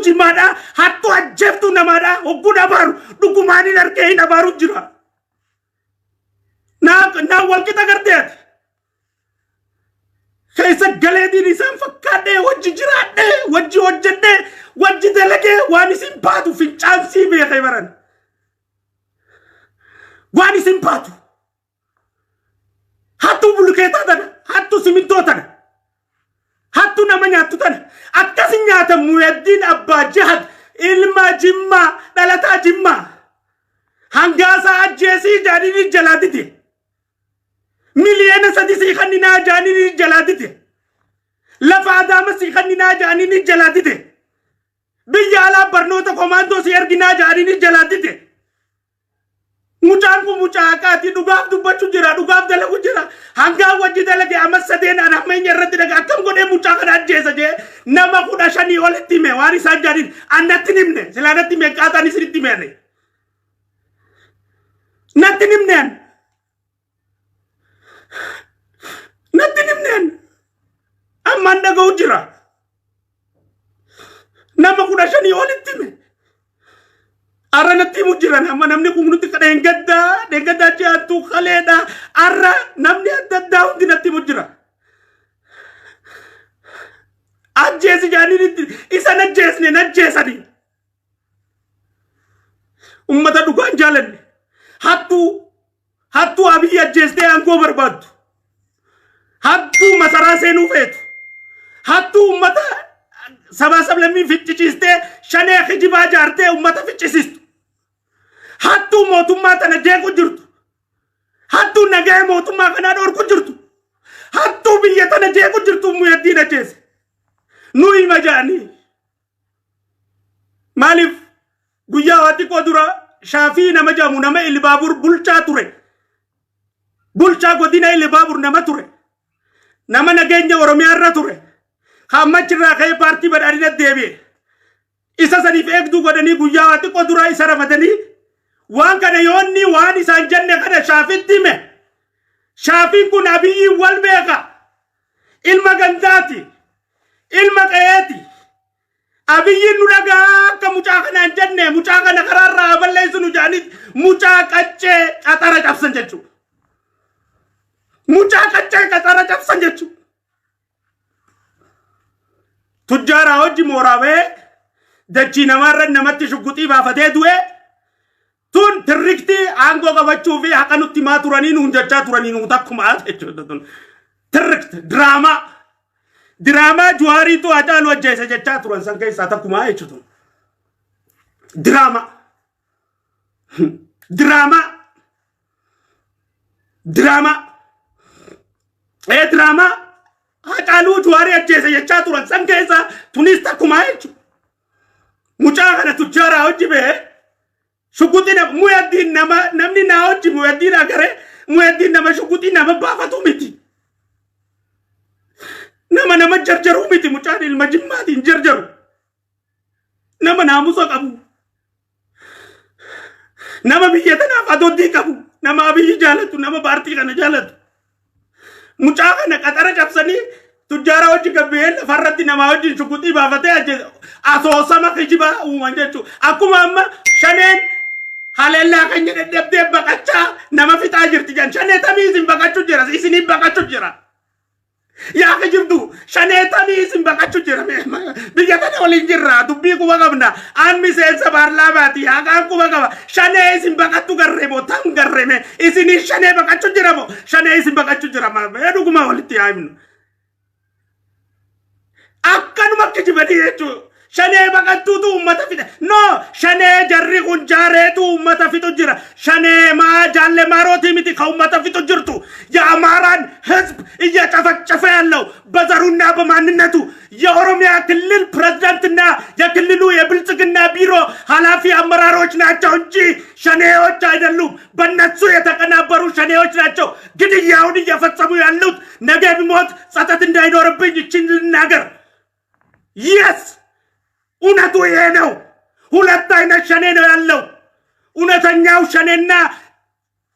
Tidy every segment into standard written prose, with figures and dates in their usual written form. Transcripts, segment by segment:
Jimaadhaa, hattuu ajjeeftuu namaadhaa hogguun abaaru dhugumaan hin argee hin abaaru jira. Naa walqixa gartee ati. Keessa galeetiin isaan fakkaadhee, wajji jiraadhee, wajji hojjedhee, wajji dalagee, waan isin baatu fincaan sii beekee baran. Waan isin baatu. Hattuu bulukeetaa tana, hattuu simintoo tana, hattuu nama nyaattu tana. Akkasin nyaatan Muyaddin Abbaa Jahad, ilma Jimmaa, dhalataa Jimmaa. Hangaasaa ajjeesii jaaniin jalaa dide. 3 miliyoona sii kanninaa jaaniin jalaa dide. Lafa Adaama sii kanninaa jaaniin jalaa dide. Biyya alaa barnoota komaandoo si erginaa jaaniin jalaa dide. Mucaan kun mucaa haqaati. Dhugaaf dubbachuu jira, dhugaaf dalagu jira. Hangaa wajji dalage amma sadeen an hammeenya irratti dhaga akkam godhee mucaa kana ajjeesa jee nama 15 olitti hime. Waan isaan jaaniin an natti hin himne. Silaa natti hime qaaxaan isinitti hime ani. Natti hin himne an. Natti hin himne an. Ammaan dhaga'u jira. Nama 15 olitti hime. Arra natti himu jiran. Amma namni kun nuti dheengaddaa dheengaddaa ji'aattuu kaleedha. Arra namni adda addaa hundi natti himu jira. Ajjeesi jaaniin isa najjeesne najjeesanii. Ummata dhugaan jaalanne. Hattuu, hattuu Abiyyi ajjeestee aangoo barbaaddu. Hattuu masaraa seenuu feetu. Hattuu ummata sabaa sablammii ficcisiistee, shanee kijibaa jaartee ummata ficcisiistu. Hattuu mootummaa tana jeequ jirtu. Hattuu nagaya mootummaa kanaa dhorku jirtu. Hattuu biyya tana jeequ jirtu Muyaddin ajjeese. Nu hima jedhanii. Maaliif guyyaa waa xiqqoo dura Shaafii nama jedhamu, nama Ilibaabur bulchaa ture. Bulchaa godina Ilibaabur nama ture. Nama nageenya Oromiyaa irra ture. Hammachirraa ka'ee paartii Badhaadhina deebi'e. Isa saniif eegduu godhanii guyyaa waa xiqqoo dura isa ramadanii, waan kana yoonni waan isaan jenne kana Shaafitti hime. Shaafiin kun Abiyyiin wal beeka. Ilma gandaati. Ilma qe'eeti. Abiyyiin nu dhagaa akka mucaa kana hin jenne, mucaa kana karaarraa haa balleessu nu jedhanii mucaa qaccee qaxara cabsan jechuudha. Mucaa qaccee qaxara cabsan jechuudha. Tujjaaraa hojii mooraa ba'ee dachii namaarra namatti shugguxii baafatee du'e. Tun tirriktii aangoo qabachuu fi haqa nutti himaa turanii nuun jechaa turanii nuu takkumaa jechuudha tun. Tirrikti diraamaa. Diraamaa Juwaariitu Hacaaluu ajjeese jechaa turan san keessaa takkumaa jechuudha. Diraamaa. Diraamaa. Diraamaa. Ee, diraamaa Hacaaluu Juwaarii ajjeese jechaa turan san keessaa tunis takkumaa jechuudha. Mucaa kana tujjaaraa hojii ba'ee shuguxii nama Muyaddiin, nama namni naa hojii Muyaddiin agaree, Muyaddiin nama shuguxii nama baafatu miti. Nama nama jarjaruu miti. Mucaan ilma Jimmaatiin jarjaru. Nama naamusa qabu. Nama biyya tanaaf adoddii qabu. Nama Abiyyi jaalatu. Nama paartii kana jaalatu. Mucaa kana qaxara cabsanii tujjaara hojii gabbee lafarratti namaa wajjin shuguxii baafatee ajjeese. Asoosama kijibaa uuman jechuudha. Akkuma amma shaneen haleellaa keenya dadhabdee baqachaa nama fixaa jirti jedhan. Shanee tamii isin baqachuu jira? Isiniin baqachuu jira. Yaa kijibdu, shanee tamii isin baqachuu jira? Biyya tana waliin jirra, dubbii quba qabna. An miseensa paarlaamaati, haqaan quba qaba. Shanee isin baqattu garree moo tam garreeme? Isiniin shanee baqachuu jira moo shanee isin baqachuu jira? Mee dhuguma walitti yaa himnu. Akkanuma kijibanii jechuudha. Shanee baqattuutu uummata fixa. No, shanee jarri kun jaareetu uummata fixu jira. Shanee maa jaalle maarootii miti ka uummata fixu jirtu. የአማራን ህዝብ እየጨፈጨፈ ያለው በዘሩና በማንነቱ የኦሮሚያ ክልል ፕሬዝዳንትና የክልሉ የብልጽግና ቢሮ ኃላፊ አመራሮች ናቸው እንጂ ሸኔዎች አይደሉም። በእነሱ የተቀናበሩ ሸኔዎች ናቸው ግድያውን እየፈጸሙ ያሉት። ነገ ቢሞት ጸጸት እንዳይኖርብኝ ይችን ልናገር። Yes፣ እውነቱ ይሄ ነው። ሁለት አይነት ሸኔ ነው ያለው። እውነተኛው ሸኔና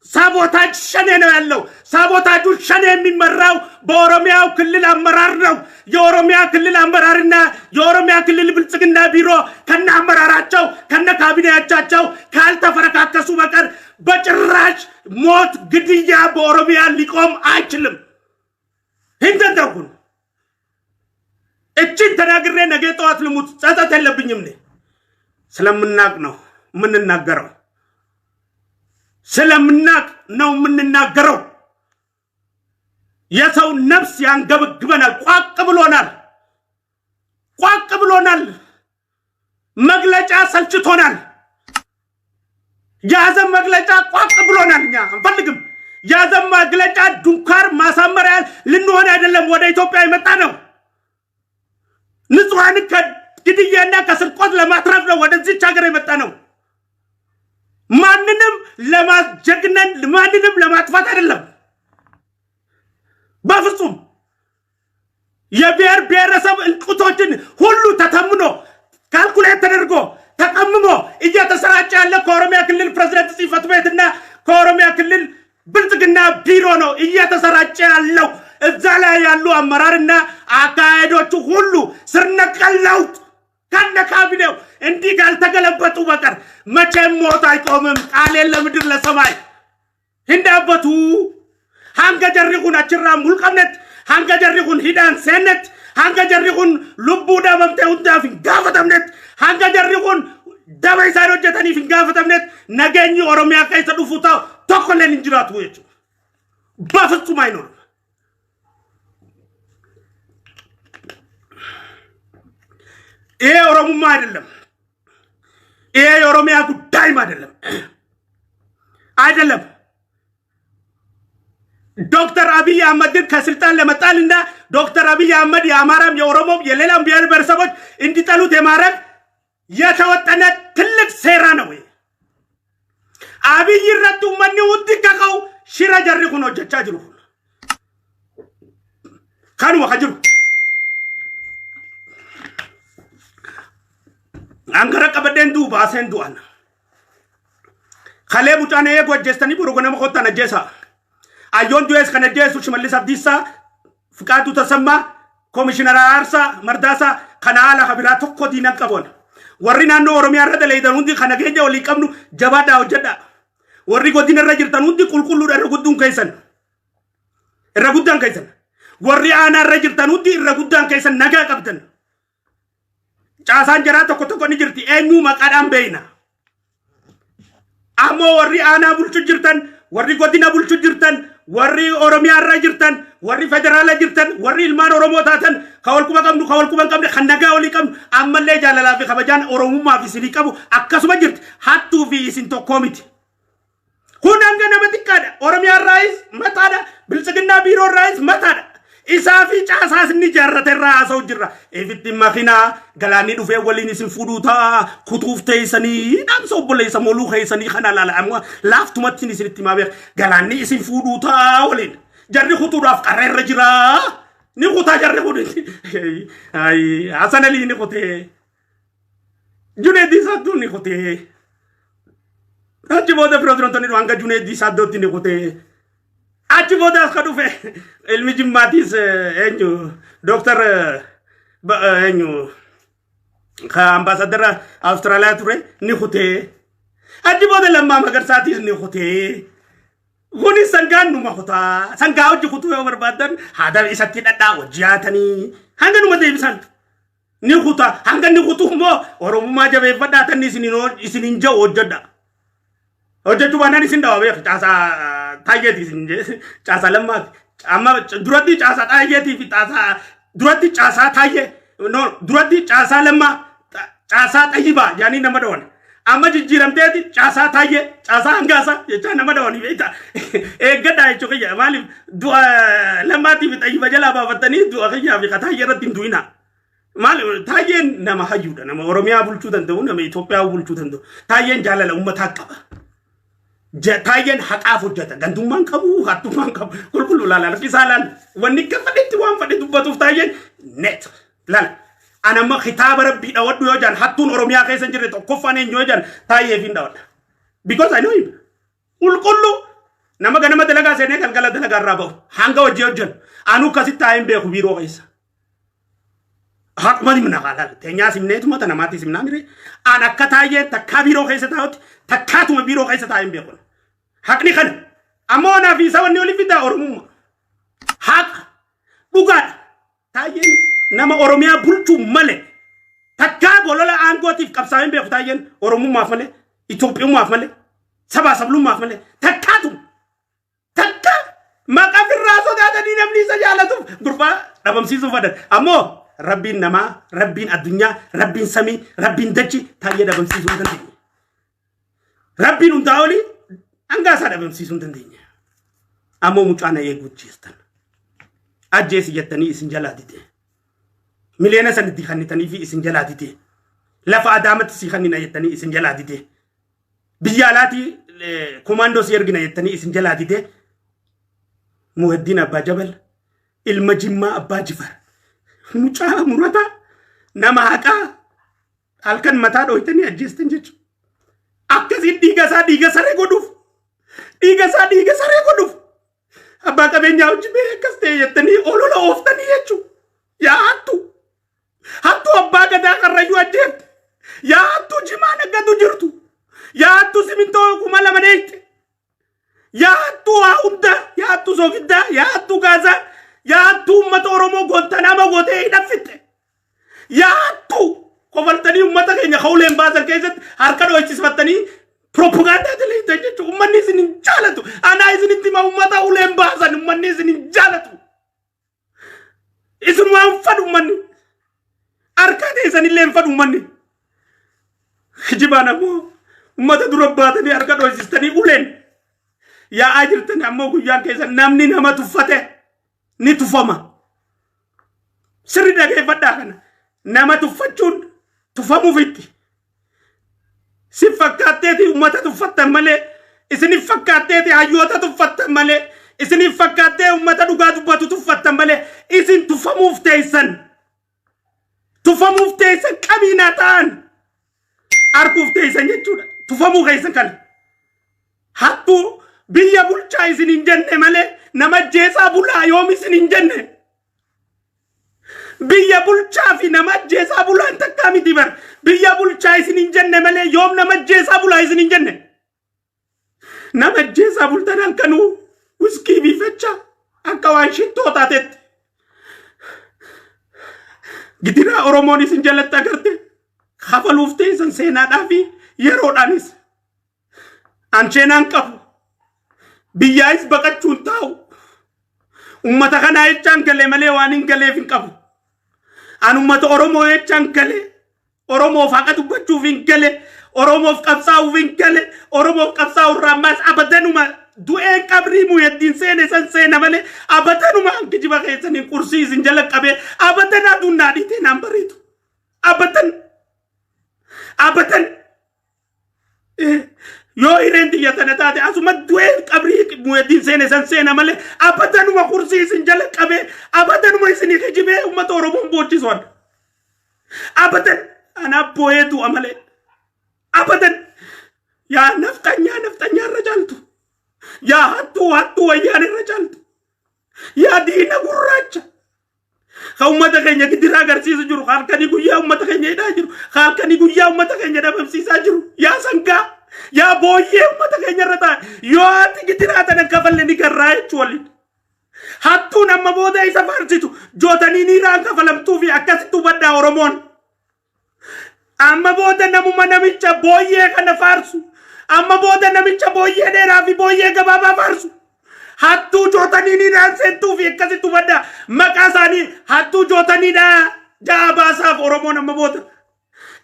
Sabotage ሸኔ ነው ያለው። ሳቦታጁ ሸኔ የሚመራው በኦሮሚያው ክልል አመራር ነው። የኦሮሚያ ክልል አመራርና የኦሮሚያ ክልል ብልጽግና ቢሮ ከነ አመራራቸው ከነ ካቢኔያቻቸው ካልተፈረካከሱ በቀር በጭራሽ ሞት፣ ግድያ በኦሮሚያ ሊቆም አይችልም። ሂንተንተኩን እችን ተናግሬ ነገ ጠዋት ልሙት፣ ጸጸት የለብኝም። እኔ ስለምናቅ ነው የምንናገረው፣ ስለምናቅ ነው የምንናገረው። የሰው ነፍስ ያንገበግበናል። ቋቅ ብሎናል፣ ቋቅ ብሎናል። መግለጫ ሰልችቶናል። የሀዘን መግለጫ ቋቅ ብሎናል። እኛ አንፈልግም። የሀዘን መግለጫ ዱንካር ማሳመሪያ ልንሆን አይደለም ወደ ኢትዮጵያ የመጣ ነው። ንጹሐን ከግድያና ከስርቆት ለማትረፍ ነው ወደዚች ሀገር የመጣ ነው። ማንንም ለማስጀግነን ማንንም ለማጥፋት አይደለም፣ በፍጹም። የብሔር ብሔረሰብ እልቂቶችን ሁሉ ተተምኖ calculate ተደርጎ ተቀምሞ እየተሰራጨ ያለ ከኦሮሚያ ክልል ፕሬዝደንት ጽሕፈት ቤትና ከኦሮሚያ ክልል ብልጽግና ቢሮ ነው እየተሰራጨ ያለው። እዛ ላይ ያሉ አመራርና አካሄዶቹ ሁሉ ስር ነቀል ለውጥ ከነ ካቢኔው እንዲህ ካልተገለበጡ በቀር መቼም ሞት አይቆምም። ቃሌን ለምድር ለሰማይ hin dhaabbatu። Hanga jarri kun achirraa mulqamnetti, hanga jarri kun hidhaan seennetti, hanga jarri kun lubbuu dhabamtee hundaaf hin gaafatamnetti, hanga jarri kun daba isaan hojjetaniif hin gaafatamnetti nageenyi Oromiyaa keessa dhufu ta'u tokkolleen hin jiraatu jechuudha. በፍጹም አይኖርም። ይሄ ኦሮሙማ አይደለም። ይሄ የኦሮሚያ ጉዳይም አይደለም አይደለም። ዶክተር አብይ አህመድን ከስልጣን ለመጣልና ዶክተር አብይ አህመድ የአማራም የኦሮሞም የሌላም ብሔር ብሔረሰቦች እንዲጠሉት የማድረግ የተወጠነ ትልቅ ሴራ ነው። አብይ irratti uummanni hundi kaka'u shira jarri kun hojjechaa jiru kun kanuma ka jiru. Angara qabadheen du'u baaseen du'an. Kalee mucaan eegu ajjeestanii boru ganama kottaan ajjeesaa. Ayyoon du'ees kan ajjeesu Shimallis Abdiisaa, Fiqaaduu Tasammaa, Koomishinar Araarsaa, Mardaasaa kana haala kabiraa tokko diinan qabuun. Warri naannoo Oromiyaa irra daleeydan hundi kana keenya walii qabnu jabaadhaa hojjedhaa. Warri godina irra jirtan hundi qulqulluudha irra gudduun keessan. Irra guddaan keessan. Warri aanaa irra jirtan hundi irra guddaan keessan nagaa qabdan. Caasaan jaraa tokko tokko ni jirti, eenyu maqaadhaan beeyna. Ammoo warri aanaa bulchu jirtan, warri godina bulchu jirtan, warri Oromiyaa irra jirtan, warri federaala jirtan, warri ilmaan Oromoo taatan, ka wal quba qabnu, ka wal quba hin qabne, kan nagaa walii qabnu, ammallee jaalalaa fi kabajaan Oromummaa fi isinii qabu akkasuma jirti. Hattuu fi isin tokkoo miti. Kun hanga nama xiqqaadha. Oromiyaa irraayis mataadha. Biltsiginnaa biiroo irraayis mataadha. Isaa fi caasaas inni jaarrate irraa haasa'u jirra. Ifitti makinaa galaanni dhufee waliin isin fuudhuu ta'a. Kutuuf teessanii dhaamsa obboleessa moluu keessanii kana laala. Amma laaftumatti isinitti himaa beeka. Galaanni isin fuudhuu ta'a waliin. Jarri kutuudhaaf qarra irra jira. Ni kutaa jarri kun. Hasan Alii ni kutee. Junaid Saaddoo ni kutee. Achi booda pirezidaantonni hanga Junaid Saaddootti ni kutee. Achi booda as ka dhufe ilmi Jimmaatiis eenyu, Dooktar eenyu ka ambaasadara Awustiraaliyaa ture ni kutee. Achi booda Lammaa Magarsaatiis ni kutee. Kunis sangaan numa kutaa. Sangaa hojii kutuu yoo barbaadan haada isatti dhadhaa hojii haatanii hanga numa deebisan. Ni kutaa, hanga ni kutuu immoo Oromummaa jabeeffadhaa, tanni isiniin ja'u hojjedha. Hojjechuu baannaan isin dhawa beeku, caasaa taayyeeti isin caasaa Lammaati. Amma duratti caasaa Taayyeetii fi caasaa duratti caasaa Taayyee, no, duratti caasaa Lammaa, caasaa Xayyibaa yaanii nama dhawan. Amma jijjiiramteeti caasaa Taayyee, caasaa Hangaasaa jechaa nama dhawanii beektaa. Eeggadhaa jechuu kiyya, maaliif du'a Lammaatii fi Xayyiba jalaa baafattanii du'a kiyyaa fi Taayyee irratti hin du'inaa. Maal, Taayyeen nama hayyuudha, nama Oromiyaa bulchuu danda'u, nama Itoophiyaa bulchuu danda'u. Taayyeen jaalala uummataa qaba. Taayyeen haqaaf hojjeta. Gandummaan qabu, hattummaan qabu. Qulqulluu laala, harkisaa laala. Wanni akka fedhetti waan fedhe dubbatuuf Taayyeen net. Laala. Ana amma kitaaba rabbii dhawadhu yoo jaan, hattuun Oromiyaa keessa hin jirre tokkoffaan eenyu yoo jaan, Taayyeef hin dhawadha. Because I know him. Qulqulluu. Nama ganama dalagaa seenee galgala dalagaa irraa ba'u. Hanga hojii hojjennu. Anuu akkasitti taa'ee hin beeku biiroo keessa. Haquma himna haalaal. Teenyaa simneetuma ta namaatti simnaa mire. An akka taa'ee takkaa biiroo keessa taa'utti takkaatuma biiroo keessa taa'ee hin beeku. Haqni kana. Ammoo anaa fi isa wanni olii fidaa Oromummaa. Haqa. Dhugaadha. Taayyeen nama Oromiyaa bulchuu malee takkaa bolola aangootiif qabsaa'ee hin beeku. Taayyeen Oromummaaf malee, Itoophiyummaaf malee, sabaa sablummaaf malee takkaatuma takka maqaa firraa sodaatanii namni isa jaalatuuf gurbaa dhabamsiisuu fadan. Ammoo rabbiin namaa, rabbiin addunyaa, rabbiin samii, rabbiin dachi Taayyee dhabamsiisuu hin dandeenye. Rabbiin hundaa olii hangaa isaa dhabamsiisuu hin dandeenye. Ammoo mucaa na eeguu jeestan. Ajjeesi jettanii isin jalaa dide. Miliyoona sanitti kannitanii fi isin jalaa dide. Lafa Adaamatti si kannina jettanii isin jalaa dide. Biyya alaatii komaandoo si ergina jettanii isin jalaa dide. Muhaddiin Abbaa Jabal, ilma Jimmaa Abbaa Jifar. Mucaa murataa, nama haqaa, halkan mataa dhooytanii ajjeestan jechuudha. Akkasiin dhiiga isaa dhiiga saree godhuuf. Dhiiga isaa dhiiga saree godhuuf. Abbaa qabeenyaa hojii bee akkas ta'e jettanii olola ooftanii jechuudha. Yaa hattuu. Hattuu abbaa gadaa Karrayyuu ajjeefte. Yaa hattuu jimaa naggatu jirtu. Yaa hattuu simintoo 2000 dheeyte. Yaa hattuu waa hundaa. Yaa hattuu soogiddaa. Yaa hattuu gaasaa. Yaa hattuu uummata Oromoo Gontanaama gootee hidhaffitte. Yaa hattuu, kofaltanii uummata keenya ka'uleen baasan keessatti harka dho'ichisfattanii piroopagaandaa daleeytan jechuudha. Uummanni isin hin jaalatu. Anaa isinitti hima, uummata uleen baasan uummanni isin hin jaalatu. Isin waan fadhu uummanni. Harka teessanillee hin fadhu uummanni. Kijibaan ammoo uummata dura baatanii harka dho'isistanii uleen yaa'aa jirtan. Ammoo guyyaan keessan, namni nama tuffate ni tufama. Sirri dhageeffadhaa kana. Nama tuffachuun tufamuufitti. Si fakkaatteeti uummata tuffattan malee, isinif fakkaatteeti hayyoota tuffattan malee, isinif fakkaattee uummata dhugaa dubbatu tuffattan malee, isin tufamuuf teessan. Tufamuuf teessan, qabiinaa ta'an arguuf teessan jechuudha. Tufamuu keessan kana. Hattuu, biyya bulchaa isin hin jenne malee nama ajjeesaa bulaa yoom isin hin jenne. Biyya bulchaa fi nama ajjeesaa bulaan takkaa miti bar. Biyya bulchaa isin hin jenne malee yoom nama ajjeesaa bulaa isin hin jenne. Nama ajjeesaa bultan, halkanuu wiskii biifachaa akka waan shittoo taatetti. Gidiraa Oromoon isin jalatti agarte kafaluuf teessan seenaadhaa fi yeroodhaanis. Ancheenaan qabu. Biyyaayis baqachuun taa'u. Ummata kanaa jechaan galee malee waan hin galeef hin qabu. An ummata Oromoo jechaan galee. Oromoof haqa dubbachuuf hin gale. Oromoof qabsaa'uuf hin gale. Oromoof qabsaa'u irraa ammaas abadanuma du'een qabrii Muheddiin seene san seena malee, abadanuma kijiba keessaniin qursii isin jala qabee abadan aduun naa dhiitee naan bariitu. Abadan. Abadan. Yoo hireen tiyya tana taate, asuma du'een qabrii Muheddiin seene san seena malee, abadanuma kursii isin jala qabee abadanuma isinii kijibee uummata Oromoon boochisuun. Abadan anaa boo'ee du'a malee. Abadan, yaa nafxanyaa, nafxanyaa irra caaltu. Yaa hattuu, hattuu wayyaan irra caaltu. Yaa diina gurraacha. Ka uummata keenya gidiraa agarsiisu jiru, ka halkanii guyyaa uummata keenya hidhaa jiru, ka halkanii guyyaa uummata keenya dhabamsiisaa jiru. Yaa sangaa, yaa booyyee uummata keenya irra taa'e. Yoo ati gidiraa tana kafalle ni garraa jechuu waliin. Hattuun amma booda isa faarsitu jootanii niiraan kafalamtuu fi akkasitti hubadhaa Oromoon. Amma booda namuma namicha booyyee kana faarsu. Amma booda namicha booyyee dheeraa fi booyyee gabaabaa faarsu. Hattuu jootanii niiraan seentuu fi akkasitti hubadhaa. Maqaa isaanii hattuu jootaniidha. Ja'a baasaaf Oromoon amma booda.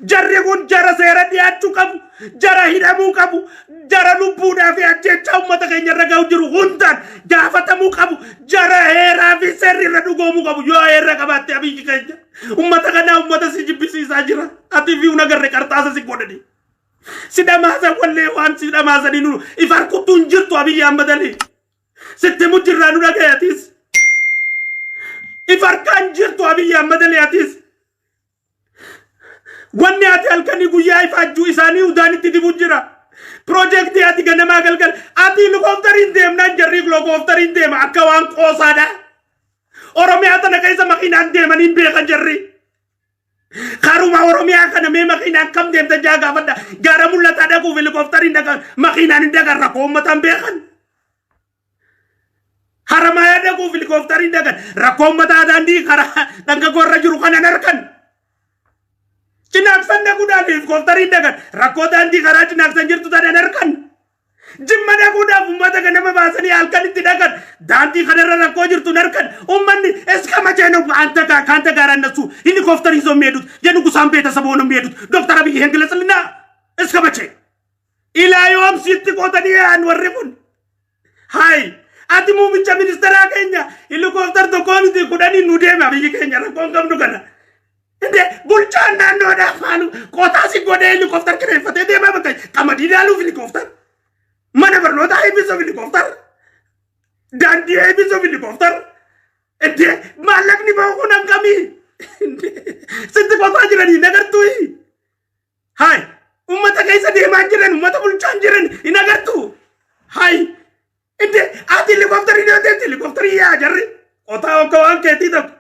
Jarri kun jara seera dhiyaachuu qabu, jara hidhamuu qabu, jara lubbuudhaa fi ajjechaa uummata keenya irra ga'u jiru hundaan gaafatamuu qabu, jara heeraa fi seerri irra dhugoomuu qabu. Yoo heera qabaatte, Abiyyi keenya, uummata kanaa uummata si jibbisiisaa jira. Ati fi agarre qarxaasa si godhani. Si dhamaasan wallee waan si dhamaasanii nu if harkuttuu hin jirtu. Abiyyi Ahmad Ali. Sitti mujjirraa nu dhagaye atis. If harkaan jirtu, Abiyyi Ahmad Ali, atis. Wanni ati halkanii guyyaa ifaajjuu isaanii udaanitti dibu jira. Piroojeektii ati ganamaa galgal ati helikooftariin deemnaan jarri helikooftariin deema akka waan qoosaadha. Oromiyaa tana keessa makiinaan deemanii beekan jarri. Karuma Oromiyaa kana mee makiinaan kam deemta jaa gaafadha. Gaara mul'ataa dhaquuf helikooftariin dhaqan makiinaan hin dhaqan rakkoo uummataan beekan. Haramayaa dhaquuf helikooftariin dhaqan rakkoo uummataa daandii karaa dhangaggoorra jiru kanan argan. Cinaaqsan dhaquudhaaf helikooftariin dhaqan rakkoo daandii karaa cinaaqsan jirtu tanan argan. Jimma dhaquudhaaf uummata ganama baasanii halkan itti dhaqan daandii kanarra rakkoo jirtu argan. Uummanni እስከ መቼ ነው አንተ ጋር ከአንተ ጋር እነሱ ሄሊኮፕተር ይዘው የሚሄዱት የንጉሳን ቤተሰብ ሆነው የሚሄዱት? ዶክተር አብይ ይሄን ግለጽልና እስከ መቼ ኢላዮም sitti qootanii yaa'an warri kun. Hayi ati muummicha ministeeraa keenya helikoophtar tokko miti kudhanii nu deema biyyi keenya rakkoon qabnu kana. Inde bulchaan naannoodhaa maalu qotaa si godhee helikoophtar kireeffatee deema bakka qamadii ilaaluuf helikoophtar. Mana barnootaa eebbisuuf helikoophtar. Daandii eebbisuuf helikoophtar. Inde maallaqni bahu kun hangamii? Sitti qotaa jiranii nagartuu? Hayi ummata keessa deemaa jiran ummata bulchaa jiran hin agartu. Hayi inde ati helikoophtarii yoo deemte helikoophtarii yaa jarri qotaa akka waan keetii tokko.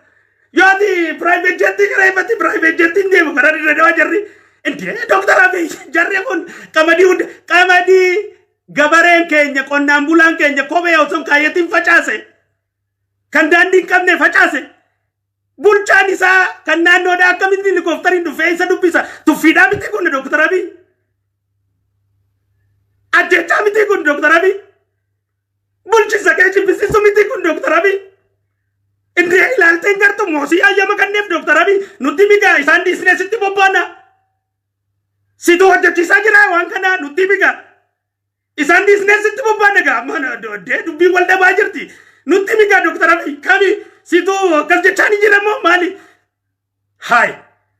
Yoo ati private jettii kireeffatti private jettiin deemu karaa dirree dawaa jarri. Inde Dooktar Abiy jarri kun qamadii hunda qamadii gabareen keenya qonnaan bulaan keenya kophee osoo hin kaayyatiin facaase kan daandii hin qabne facaase. Bulchaan isaa kan naannoodhaa akkamitti helikooftariin dhufee isa dubbisa? Tuffiidhaa miti kun, Dooktar Abiy? Ajjechaa miti kun, Dooktar Abiy? Bulchisa kee jibbisiisu miti kun, Dooktar Abiy? Indee ilaalteen gartu moosii ayyama kanneef, Dooktar Abiy, nutti migaa isaan dhiisnee sitti bobbaana. Situ hojjechiisaa jira waan kana nutti migaa. Isaan dhiisnee sitti bobbaana gaa dubbiin wal dhabaa jirti. Nutti migaa, Dooktar Abiy, kami situ akkas jechaa ni jira moo maali? Hayi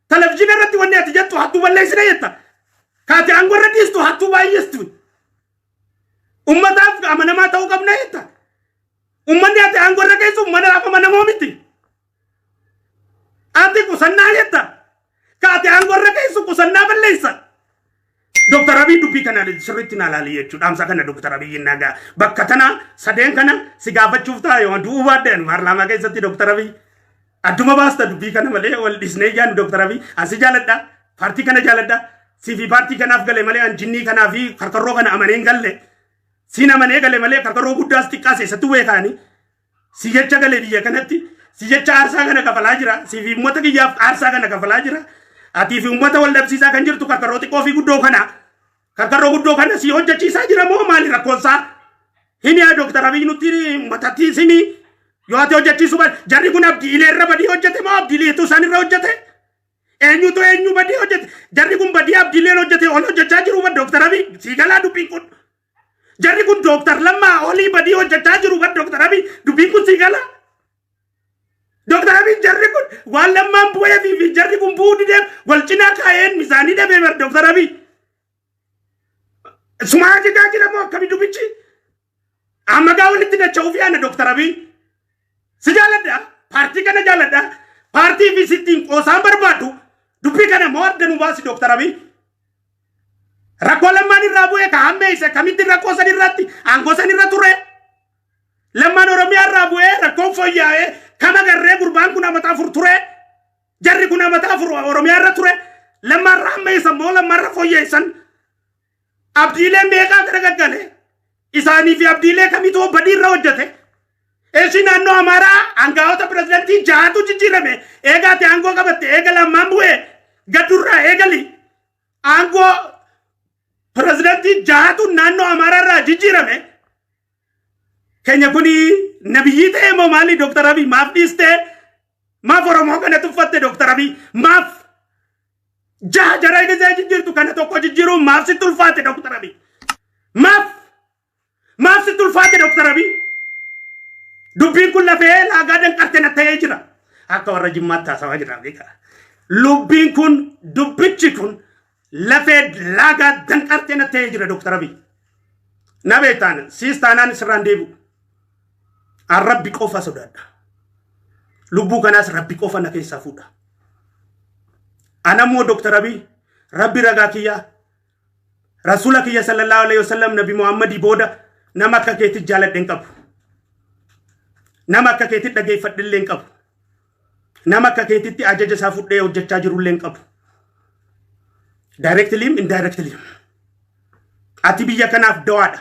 televizyiina irratti wanni ati jettu hattuu balleessina jetta. Kaati aangoo irra dhiistu hattuu baay'istu. Ummataaf amanamaa ta'uu qabna jetta. Ummanni ati aangoo irra geessu ummataaf amanamoo miti. Ati qusannaa jetta. Kaati aangoo irra geessu qusannaa balleessa. Dooktar Abiy dubbii kana sirriitti na ilaali jechuudha. Dhaamsa kana Dooktar Abiy nagaa. Bakka tana sadeen kana si gaafachuuf ta'a yoo du'uu baadde paarlaamaa keessatti, Dooktar Abiy. Adduma baasta dubbii kana malee wal dhisnee ijaannu, Dooktar Abiy. Asi jaaladha. Paartii kana jaaladha. Siifi paartii kanaaf gale malee an jinnii kanaa fi karkarroo kana amanee hin galle. Siin amanee gale malee karkarroo guddaas xiqqaas eessattuu beekaani. Si jecha gale biyya kanatti. Si jecha aarsaa kana kafalaa jira. Si fi uummata kiyyaaf aarsaa kana kafalaa jira. Atii fi uummata wal dhabsiisaa kan jirtu karkarroo xiqqoo fi guddoo kana. Karkarroo guddoo kana si hojjechiisaa jira moo maali rakkoonsaa? Himi yaa Dooktar Abiy, nutti uummatatti simi. Yoo ati hojjechiisuu baate jarri kun abdiilee irra badii hojjete moo abdiileetu isaan irra hojjete? Eenyutu eenyu badii hojjete? Jarri kun badii abdiileen hojjete ol hojjechaa jiru ba, Dooktar Abiy, sii galaa dubbiin kun. Jarri kun Dooktar Lammaa olii badii hojjechaa jiru ba, Dooktar Abiy, dubbiin kun sii galaa? Dooktar Abiy, jarri kun waan Lammaan bu'ee fi jarri kun bu'uu dideef wal cinaa kaa'een misaanii dhabee bar, Dooktar Abiy. Sumaa ajajaa jira moo akkamii dubbichi? Amma gaa walitti dacha'uuf yaana, Dooktar Abiy. Si jaaladha. Paartii kana jaaladha. Paartii fi sittiin qoosaan barbaadu. Dubbii kana moo adda nu baasi, Dooktar Abiy. Rakkoo Lammaan irraa bu'ee ka hammeesse kamitti rakkoo san irratti aangoo san irra ture? Lammaan Oromiyaa irraa bu'ee rakkoon fooyya'ee kama garree gurbaan kun amata 4 ture. Jarri kun amata 4 Oromiyaa irra ture. Lammaan irraa hammeessan moo Lammaan irra fooyyessan? Abdiilee meeqaa gara gaggale? Isaanii fi abdiilee kamitu badii irra hojjete? Eeshi naannoo Amaaraa aangaa'ota pirezidantii jahatu jijjiirame. Eegaati aangoo qabatte eega Lammaan bu'ee gaddurraa eegali. Aangoo pirezidantii jahatu naannoo Amaaraa irraa jijjiirame. Keenya kuni nabiyyii ta'e moo maali, Dooktar Abiy, maaf dhiistee? Maaf Oromoo kana tuffatte, Dooktar Abiy? Maaf jaha jara gisee jijjiirtu kana tokko jijjiiruun maaf sitti ulfaate, Dooktar Abiy? Maaf sitti ulfaate, Dooktar Abiy? Dubbiin kun lafee laagaa danqarte na ta'ee jira. Akka warra Jimmaatti haasawaa jira beekaa. Lubbiin kun dubbichi kun lafee laagaa danqarte na ta'ee jira, Dooktar Abiy. Na beektaan siis taanaan sirraan deebi'u. An Rabbi qofa sodaadha. Lubbuu kanaas Rabbi qofa na keessaa fuudha. Anammoo, Dooktar Abiy, Rabbi ragaa kiyyaa. Rasuula kiyya sallallahu alaihi wasallam, Nabi Muhammadii booda nama akka keetti jaaladhe hin qabu. Nama akka keetti dhageeffadhe illee hin qabu. Nama akka keetitti ajaja isaa fudhee hojjechaa jiru illee hin qabu. Directly, indirectly. Ati biyya kanaaf dawaadha.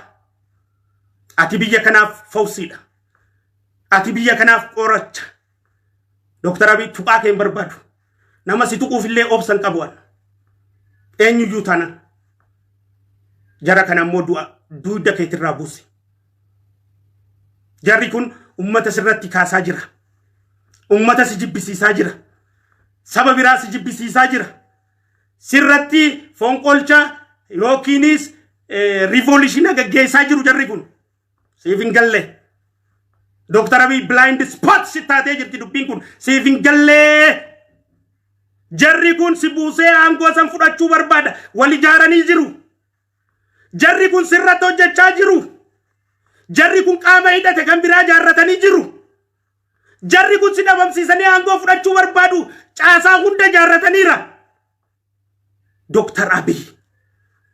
Ati biyya kanaaf fawsiidha. Ati biyya kanaaf qoracha. Dooktar Abiy, tuqaa kee hin barbaadu. Nama si tuquuf illee obsa hin qabu. Eenyuyyuu taanaan. Jara kana immoo du'a duuda keetirraa buusi. Jarri kun ummata sirratti kaasaa jira. Ummata si jibbisiisaa jira. Saba biraa si jibbisiisaa jira. Sirratti fonqolcha yookiinis revolution gaggeessaa jiru jarri kun. Siif hin galle. Dooktar Abiy, blind spot si taatee jirti dubbiin kun. Siif hin gallee. Jarri kun si buusee aangoo san fudhachuu barbaada. Wal ijaaranii jiru. Jarri kun sirratti hojjechaa jiru. Jarri kun qaama hidhate kan biraa ijaarratanii jiru. Jarri kun si dhabamsiisanii aangoo fudhachuu barbaadu. Caasaa hunda ijaarrataniira. Dooktar Abiy,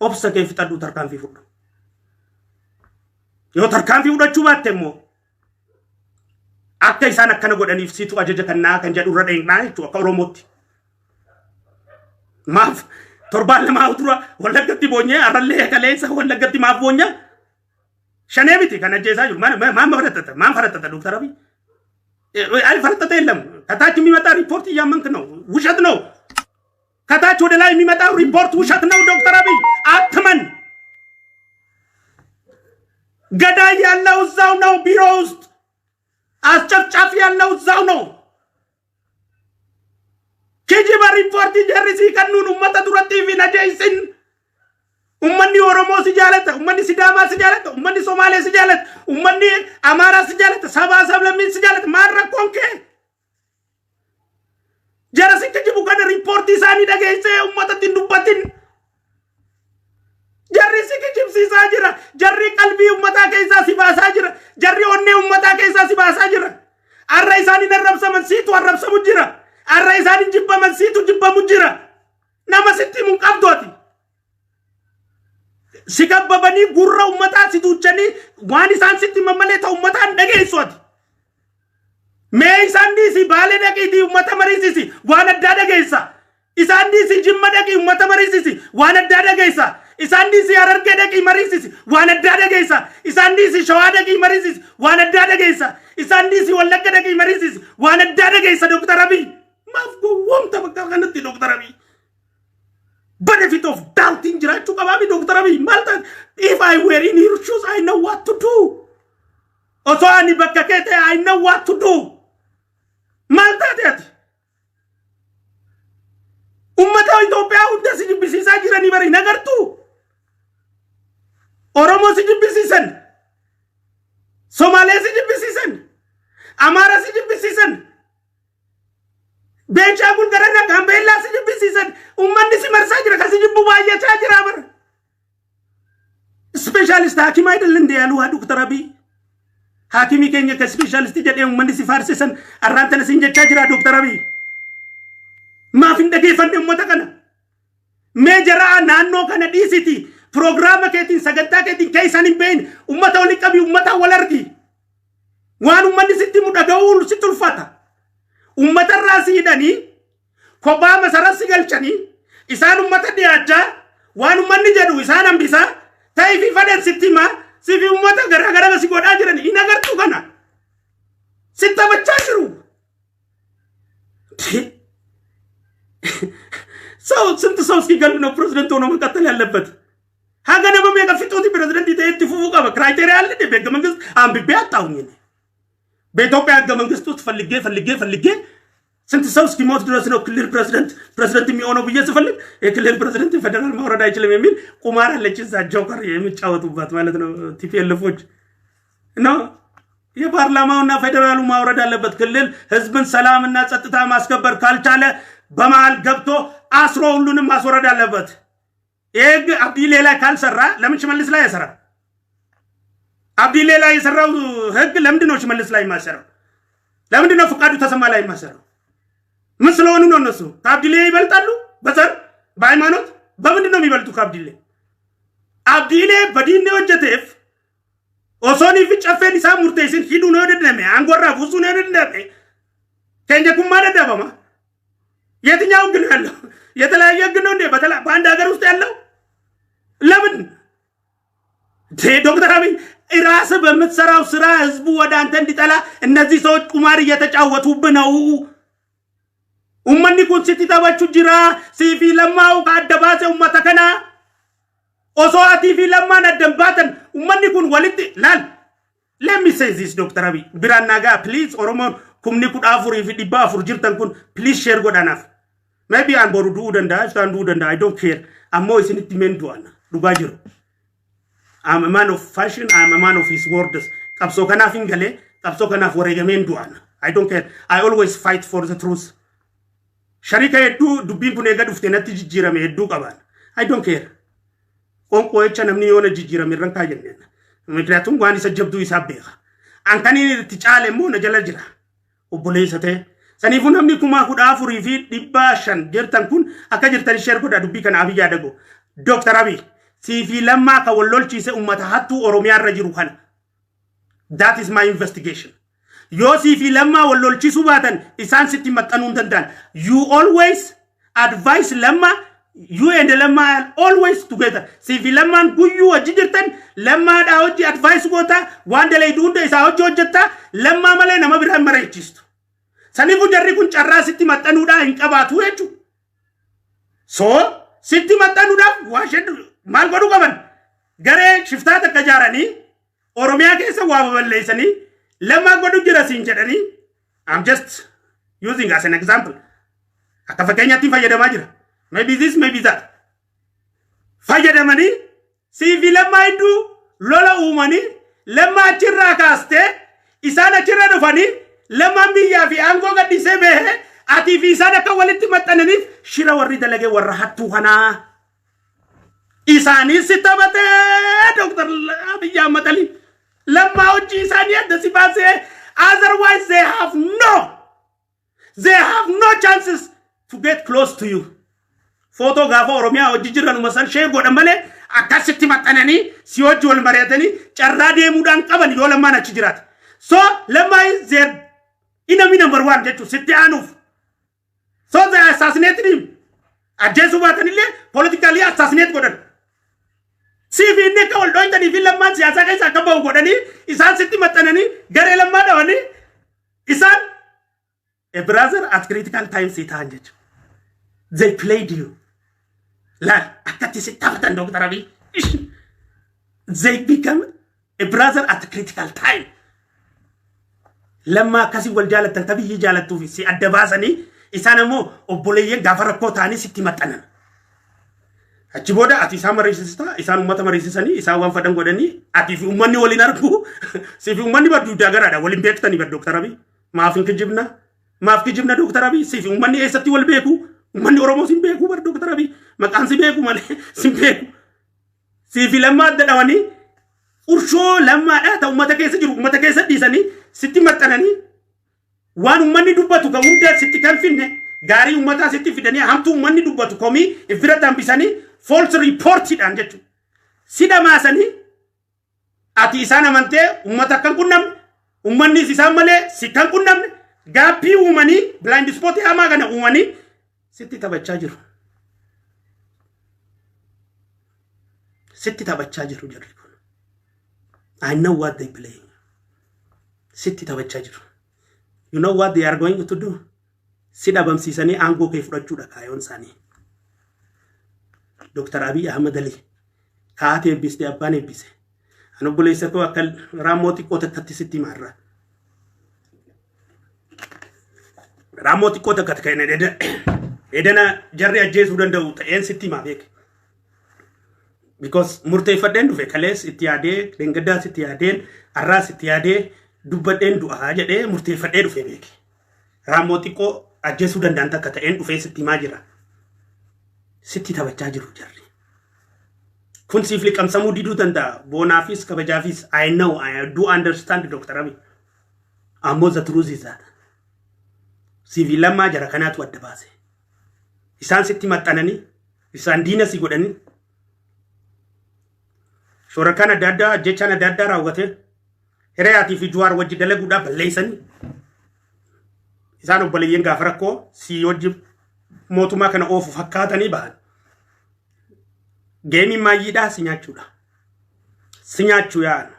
obsa kee fixadhu, tarkaanfii fudhu. Yoo tarkaanfii fudhachuu baatte immoo akka isaan akkana godhaniif situ ajaja kannaa kan jedhu irra dheeknaa jechuudha akka Oromootti. Maaf torbaan 2 dura Wallaggatti boonyee, arrallee kaleessa Wallaggatti maaf boonyaa? Shanee miti kan ajjeesaa jiru. Maan farattata? Maan farattata, Dooktar Abiy? አይ ፈረጠጠ የለም። ከታች የሚመጣ ሪፖርት እያመንክ ነው። ውሸት ነው። ከታች ወደ ላይ የሚመጣው ሪፖርት ውሸት ነው። ዶክተር አብይ፣ አትመን። ገዳይ ያለው እዛው ነው፣ ቢሮ ውስጥ አስጨፍጫፊ ያለው እዛው ነው። Kijiba riippoortii jarri sii kennuun ummata duratti fi najeessin. Ummanni Oromoo si jaalata, ummanni Sidaamaa si jaalata, ummanni Somaalee si jaalata, ummanni Amaaraa si jaalata, sabaa sablammiin si jaalata. Maal rakkoon kee? Jara si kijibu kana riippoortii isaanii dhageessee ummatatti hin dubbatin. Jarri si kijibsiisaa jira. Jarri qalbii ummataa keessaa si baasaa jira. Jarri onnee ummataa keessaa si baasaa jira. Arra isaan hin arrabsaman, siitu arrabsamu jira. Arra isaan hin jibbaman, siitu jibbamu jira. Nama sitti himu hin qabdu ati. Si gabbabanii gurra ummataa si duuchanii waan isaan sitti himan malee ta'u ummataa hin dhageessu ati. Mee isaan dhiisi, Baalee dhaqiitii ummata mariisisi, waan addaa dhageessa. Isaan dhiisi, Jimma dhaqii ummata mariisisi, waan addaa dhageessa. Isaan dhiisi, Harargee dhaqii mariisisi, waan addaa dhageessa. Isaan dhiisi, Shawaa dhaqii mariisisi, waan addaa dhageessa. Isaan dhiisi, Wallagga dhaqii mariisisi, waan addaa dhageessa. Dooktar Abiy. Maaf gowwoomta bakka kanatti, Dooktar Abiy? Benefit of doubting jiraachuu qabaami, Dooktar Abiy. Maal taate? If I were in your shoes, I know what to do. Osoo ani bakka kee ta'e, I know what to do. Maal taate ati? Ummata Itoophiyaa hunda si jibbisiisaa jiranii bari, hin agartuu? Oromoo si jibbisiisan. Somaalee si jibbisiisan. Amaara si jibbisiisan. Beenishaangul garana Gaambeellaa si jibbisiisan. Uummanni si marsaa jira, kan si jibbu baay'achaa jira bara. Specialist ሐኪም አይደል እንደ ያሉ ዶክተር አብይ? Haakimii keenya ka specialist jedhee uummanni si faarsisan arraan tana siin jechaa jira, Dooktar Abiy. Maaf hin dhageeffanne uummata kana? Mee jaraa naannoo kana dhiisiti, piroogiraama keetiin, sagantaa keetiin keessaan hin beeyin, uummata waliin qabi, uummata wal argi. Waan uummanni sitti himu dhaga'uu sitti ulfata. Uummatarraa si hidhanii kophaa masara si galchanii, isaan uummata dhiyaachaa, waan uummanni jedhu isaan hambisaa ta'ii fi fadhan sitti himaa, sifi uummata garaagara si godhaa jiran hin agartu kana. Si taphachaa jiru. ሰው ስንት ሰው እስኪገል ነው ፕሬዝደንት ሆኖ መቀጠል ያለበት? Haga nama meeqa fixuuti pirezidantii ta'ee itti fufuu qaba? Criteria አለ እንዴ? በህገ መንግስት አንብቤ አጣሁኝ እኔ። በኢትዮጵያ ህገ መንግስት ውስጥ ፈልጌ ፈልጌ ፈልጌ ስንት ሰው እስኪሞት ድረስ ነው ክልል ፕሬዝደንት የሚሆነው ብዬ ስፈልግ የክልል ፕሬዝደንት ፌደራል ማውረድ አይችልም የሚል ቁማር አለች እዛ joker የሚጫወቱባት ማለት ነው TPLF ኦች ነው። የፓርላማውና ፌዴራሉ ማውረድ አለበት። ክልል ህዝብን ሰላምና ጸጥታ ማስከበር ካልቻለ በመሃል ገብቶ አስሮ ሁሉንም ማስወረድ አለበት። ይህ ህግ አብዲሌ ላይ ካልሰራ ለምን ሽመልስ ላይ አይሰራም? አብዲሌ ላይ የሰራው ህግ ለምንድን ነው ሽመልስ ላይ የማይሰራው? ለምንድን ነው ፍቃዱ ተሰማ ላይ የማይሰራው? ምን ስለሆኑ ነው? እነሱ ከአብዲሌ ይበልጣሉ? በዘር፣ በሃይማኖት፣ በምንድን ነው የሚበልጡ ከአብዲሌ? Abdiilee badiinni hojjeteef osoo fi caffeen isaa murteessin hidhuun yoo danda'ame, aangoo irraa buusuun yoo danda'ame, keenya kun maa dadhabama? የትኛው ህግ ነው ያለው? የተለያየ ህግ ነው እንዴ በአንድ ሀገር ውስጥ ያለው? ለምን ዶክተር አብይ ራስህ በምትሰራው ስራ ህዝቡ ወደ አንተ እንዲጠላ እነዚህ ሰዎች ቁማር እየተጫወቱብህ ነው። Ummanni kun sitti taphachuu jira. Siifi Lammaa ka adda baase ummata kana. Osoo atii fi Lammaan addan baatan ummanni kun walitti laal. Let me say this, Dr. Abiy. Biraan nagaa, please. Oromoon 14,400 jirtan kun, please share godhanaaf. Maybe an boru du'uu danda'a, iftaan du'uu danda'a, I don't care. Ammoo isinitti meen du'an dhugaa jiru. I'm a man of fashion, I'm a man of his words. Qabsoo kanaaf hin galee, qabsoo kanaaf wareegameen du'an. I don't care. I always fight for the truth. Sharika hedduu dubbiin kun eega dhufte natti jijjiirame hedduu qaban. I don't care. Qoonqoo jecha namni yoona jijjiirame irran kaa jenneen. ምክንያቱም waan isa jabduu isaa beeka. An kan inni itti caale immoo na jala jira. Obboleessa ta'e. Saniifuu namni 14,500 jirtan kun akka jirtan share godha dubbii kana Abiy yaadago. Dooktar Abiy, siifi Lammaa kan wal lolchiise uummata hattuu Oromiyaa irra jiru kana. That is my investigation. Yoo siifi Lammaa wal lolchiisuu baatan, isaan sitti maxxanuu hin danda'an. You always advise Lammaa, you and Lammaa are always together. Siifi Lammaan guyyuu wajji jirtan, Lammaadhaa hojii advice goota, waan dalaydu hunda isaa hojii hojjetta, Lammaa malee nama biraa hin mari'achiistu. Saniifuu jarri kun carraa sitti maxxanuudhaa hin qabaatu jechuudha. So sitti maxxanuudhaaf waa maal godhuu qaban? Garee shiftaa takka ijaaranii Oromiyaa keessa waa babal'eessanii Lammaa godhu jira siin jedhanii, I'm just using as an example. Akka fakkeenyaatti fayyadamaa jira. Maybe this, maybe that. Fayyadamanii siifi Lammaa hedduu lola uumanii, Lammaa achirraa kaastee isaan achirra dhufanii, Lammaan biyyaa fi aangoo gadhiisee bahee atii fi isaan akka walitti maxxananiif shira warri dalagee warra hattuu kanaa. Isaanis si taphatee, Dr. Abiy Ahmad Ali. Lammaa hojii isaanii adda si baasee, otherwise they have no chances to get close to you. Footoo gaafa Oromiyaa hojii jiran san share godhan malee akkasitti maxxananii si hojii wal mari'atanii carraa deemuudhaan qaban yoo Lammaan achi jiraate. So Lammaa is their enemy number one jechuun sitti aanuuf. So they assassinated him. Ajjeesuu baatanillee politically assassinate godhan. Siif inni akka wal dhooytanii fi Lammaan siyaasaa keessa akka bahu godhanii, isaan sitti maxxananii, garee Lammaa dhawanii, isaan a brother at critical times ta'an jechuudha. They played you. Laal akkatti si taphatan, Dr. Abiy. They become a brother at critical time. Lammaa akkasii wal jaalattan ka biyyi jaalattuuf si adda baasanii, isaan ammoo obboleeyyan gaafa rakkoo ta'anii sitti maxxanan. Achi booda ati isaan mariisista, isaan uummata mariisisanii, isaan waan fedhan godhanii, ati fi uummanni waliin argu, si fi uummanni baddu garaadha waliin beektanii bar, Dooktar Abiy. Maaf hin kijibna? Maaf kijibna, Dooktar Abiy? Si fi uummanni eessatti wal beeku? Uummanni Oromoo sin beeku bar, Dooktar Abiy. Maqaan si beeku malee sin beeku. Si fi Lammaa adda dhawanii, urshoo Lammaadhaa ta'u uummata keessa jiru uummata keessa dhiisanii, sitti maxxananii, waan uummanni dubbatu kan hunda sitti kan finne, gaarii uummataa sitti fidanii, hamtuu uummanni dubbatu komii ifirratti hambisanii, false reportiidhaan jechuudha. Si dhamaasanii, ati isaan amantee uummata akka hin qunnamne, uummannis isaan malee si kan qunnamne, gap uumanii, blind spot hamaa kana uumanii sitti taphachaa jiru. Sitti taphachaa jiru jarri kun. I know what they play. Sitti taphachaa jiru. You know what they are going to do? Si dhabamsiisanii aangoo kee fudhachuudha kaayoon isaanii. Dr. Abiy Ahmad Ali kaa'ate eebbiste, abbaan eebbise. An obboleessa koo akka raammoo xiqqoo takkatti sitti himarra. Raammoo xiqqoo takka kan edana jarri ajjeesuu danda'u ta'een sitti himaa beeke. Because murteeffadheen dhufe, kalees itti yaadee, dheengaddaas itti yaadeen, har'aas itti yaadee, dubbadheen du'aa jedhee murteeffadhee dhufe beeke. Raammoo xiqqoo ajjeesuu danda'an takka ta'een dhufee sitti himaa jira. Sitti taphachaa jiru jarri. Kun siif liqamsamuu diduu danda'a. Boonaafis kabajaafis, I know, I do understand, Dr. Abiy. Ammoo the truth is that. Siifi Lammaa jara kanaatu adda baase. Isaan sitti maxxananii, isaan diina si godhanii. Shoorakaan adda addaa, ajjechaan adda addaa raawwate, hiriyaatii fi Jawaar wajji dalaguudhaaf balleessanii, isaan obboleeyyan gaafa rakkoo si wajji mootummaa kana oofu fakkaatanii bahan. Gameiin maayyiidhaa si nyaachuudha. Si nyaachuu yaa'an.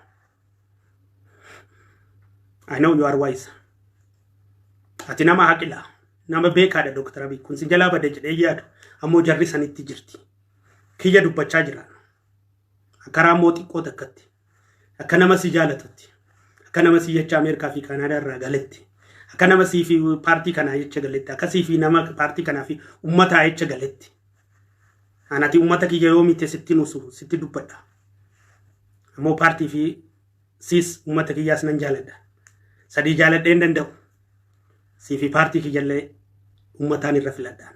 I know you are wise. Ati nama haqila. Nama beekaadha, Dr. Abiy. Kun si jalaa bada jedhee yaadu. Ammoo jarri sanitti jirti. Kiyya dubbachaa jira. Akka raammoo xiqqoo takkatti. Akka nama si jaalatutti. Akka nama si jecha Ameerikaa fi Kaanaadaa irraa galetti. Akka nama sii fi paartii kanaa jecha galetti. Akka sii fi nama paartii kanaa fi uummataa jecha galetti. Anati uummata kiyya yoo mite sitti nusu sitti dubbadha. Ammoo paartii fi siis uummata kiyyaas nan jaaladha. Sadii jaaladhee hin danda'u. Sii fi paartii kiyyallee uummataan irra filadhaan.